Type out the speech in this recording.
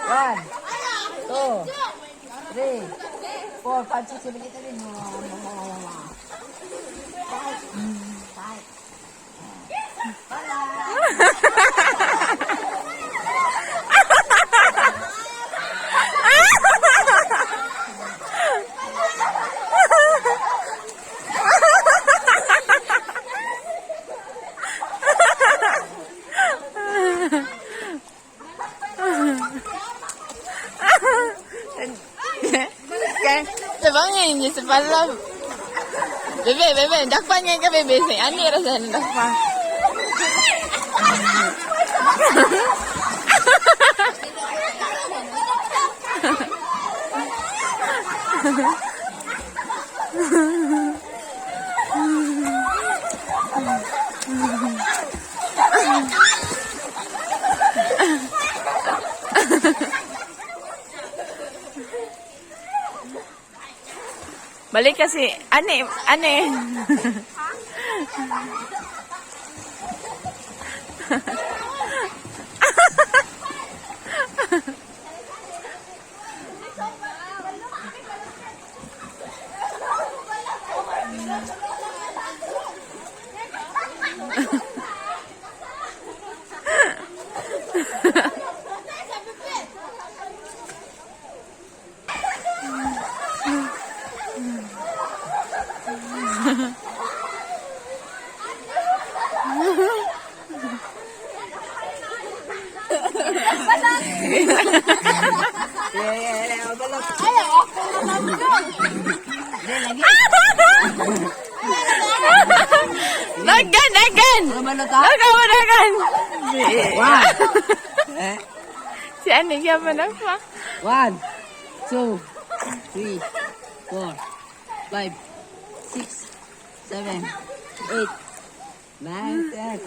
One, two, three, four, five, six, seven, eight, nine, ten. Five. Kan, sabang ngayon niya sa pala. Bebe, bebe, dakpan ngayon ka, bebe. Say, ani ra sa dakpan. Balik kasi, ani, ani. Yeah, balot. Dagan, dagan. Balot ha? Dagan mo, dagan. One. Si ani, kaya pa dakpan. One, two, three, four, five, six, seven, eight, nine, 10.